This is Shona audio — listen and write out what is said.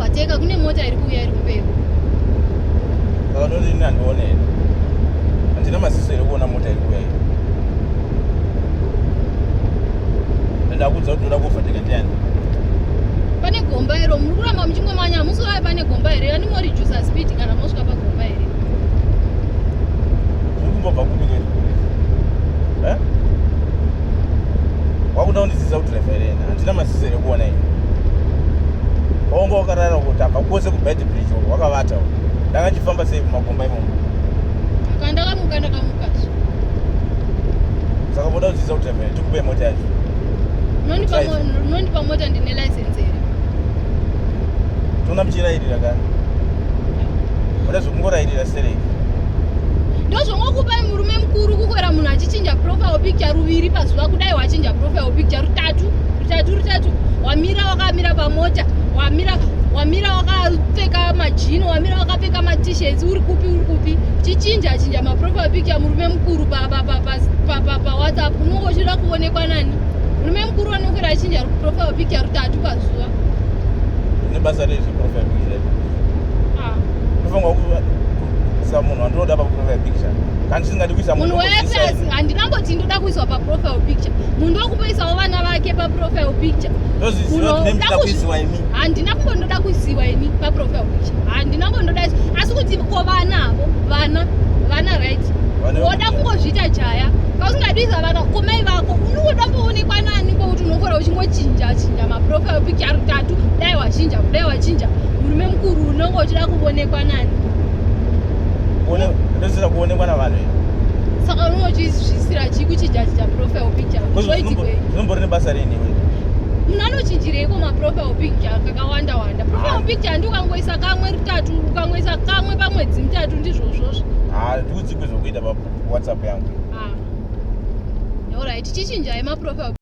kuovateka kune mota iri kuuya iri kumberi. Saka ndoti ini handione here? Handina maziso here kuona mota iri kuuya iyi? Ndakuudza kuti ndoda kuovateka ndiani? Pane gomba iro muri kuramba muchingomanya hamusi vaya pane gomba here yani morijusa speed kana mosvika pagomba here. Zviri kumbobva kupi kwezvo? Eh? Wakuda kundidzidzisa kudriver here? Handina maziso here kuona ini? Waunga wakarara kuti apa kwose kubed bridge uko wakavata uko. Ndanga ndichifamba sei kumagomba imomo? Aka ndakamuka ndakamuka. Saka moda kudzidzisa kudriver here? Tikupe mota yacho. Unondipa unondipa mota ndine license here? Toona muchirairira ka? Moda zvekungorairira stereki. Ndozvongokupai murume mukuru kukwera munhu achichinja profile picture ruviri pazuva kudai wachinja profile picture rutatu rutatu rutatu wamira wakamira pamota wamira wamira wakapfeka majini wamira wakapfeka matishets uri kupi uri kupi chichinja chinja maprofile picture murume mukuru pawhatsapp unonge uchida kuonekwa nani murume mukuru anokwira achinja profile picture rutatu pazuva nebasa rezve profile picture ah. unofanirwa kuisa munhu wandinoda paprofile picture kana ndisingadi kuisa munhu wese handinamboti ndoda kuiswa paprofile picture munhu ndokumboisawo vana vake paprofile picture handina kumbondoda kuisiwa ini paprofile picture handina kumbondoda asi kuti ko vana avo vana vana right woda kungozviita jaya kausingadisa vana komai vako unongoda mboonekwa nani kwokuti unokora uchingochinja chinja maprofile picture rutatu dai wachinja kudai wachinja murume mukuru unonge uchida kuvonekwa nani ndosira kuonekwa navanhu saka unonge uchizvisira chii kuchinja chinja profile picture zvoitikei zvinombori nebasa reni iwe munhu anochinjireiko maprofile picture kakawanda wanda profile ah. picture ndi ukangoisa kamwe rutatu ukangoisa kamwe pamwedzi mutatu ndizvozvozvo handiudzikwe zvokuita pawhatsapp yangu ah. orit chichinjai maprofile.